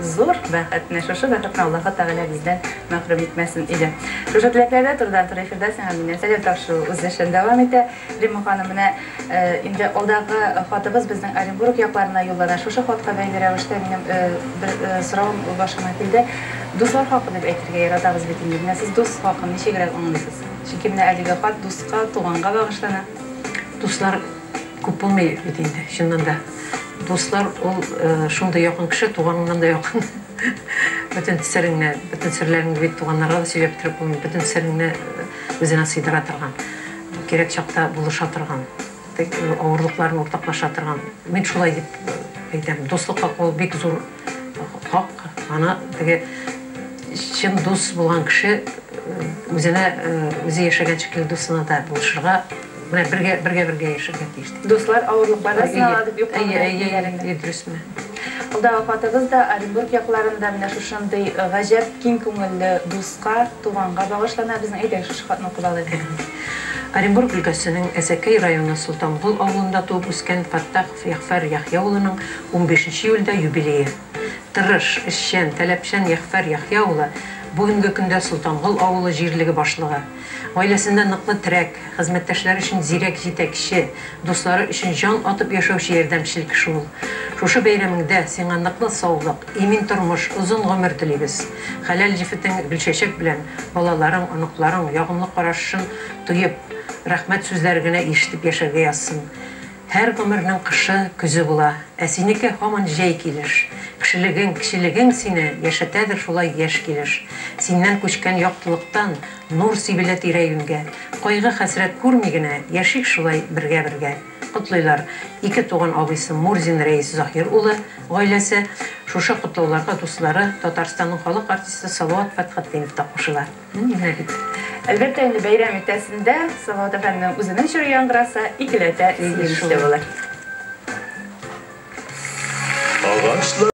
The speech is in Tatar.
Зур бәхет. Менә шушы бәхетне Аллаһы Тәгалә бездән мәхрүм итмәсен иде. Шушы теләкләрдә турыдан-туры эфирда сиңа миннән сәлам тапшыру үз эшен дәвам итә. Римма ханым, менә инде алдагы хатыбыз безнең Оренбург якларына юллана. Шушы хатка бәйле рәвештә минем бер соравым башыма килде. Дуслар хакы дип әйтергә яратабыз бит инде. Менә сез дус хакын ничегрәк аңлыйсыз? Чөнки менә әлеге хат дуска, туганга багышлана. Дуслар күп булмый бит инде, чыннан да. Дуслар ул шундый якын кеше, туганыңнан да якын. Бөтен сереңне, бөтен серләреңне бит туганнарга да сөйләп бетереп булмый, бөтен сереңне үзенә сыйдыра торган, кирәк чакта булыша торган, авырлыкларын уртаклаша торган. Мин шулай дип әйтәм. Дуслык хакы ул бик зур хак. Аны теге чын дус булган кеше үзенә үзе яшәгән шикелле дусына да булышырга. Менә бергә, бергә, бергә яшәргә тиеш. Дуслар авырлыкларда сынала дип юкка гына әйтмиләр инде. Әйе, дөрес менә. Алдагы хатыбыз да Оренбург якларында менә шушындый гаҗәп киң күңелле дуска, туганга багышлана. Безнең әйдәгез шушы хатны укып алыйк. Оренбург өлкәсенең Әсәкәй районы Солтангол авылында туып үскән Фәттахов Ягъфәр Яхъя улының унбишенче июльдә юбилее. Тырыш, эшчән, таләпчән Ягъфәр Яхъя улы бүгенге көндә Солтангол авылы җирлеге башлыгы. Гаиләсендә ныклы терәк, хезмәттәшләре өчен зирәк җитәкче, дуслары өчен җан атып яшәүче ярдәмчел кеше ул. Шушы бәйрәмеңдә сиңа ныклы саулык, имин тормыш, озын гомер телибез. Хәләл җефетең Гөлчәчәк белән балаларың, оныкларың ягымлы карашын тоеп, рәхмәт сүзләре генә ишетеп яшәргә язсын. Һәр гомернең кышы, көзе була, Ә синеке һаман җәй килеш. Кешелегең, кечелегең сине Яшәтәдер шулай яшь килеш. Синнән күчкән яктылыктан Нур сибелә тирә-юньгә. Кайгы-хәсрәт күрми генә Яшик шулай бергә-бергә. Котлыйлар ике туган абыйсы Мурзин Рәис Заһир улы, гаиләсе. Шушы котлауларга дуслары, Татарстанның халык артисты Салават Фәтхетдинов та кушыла. Менә бит. Әлбәттә инде бәйрәм иртәсендә Салават әфәнденең үзенең җыры яңгыраса, икеләтә сөенечле булыр. Агачлар.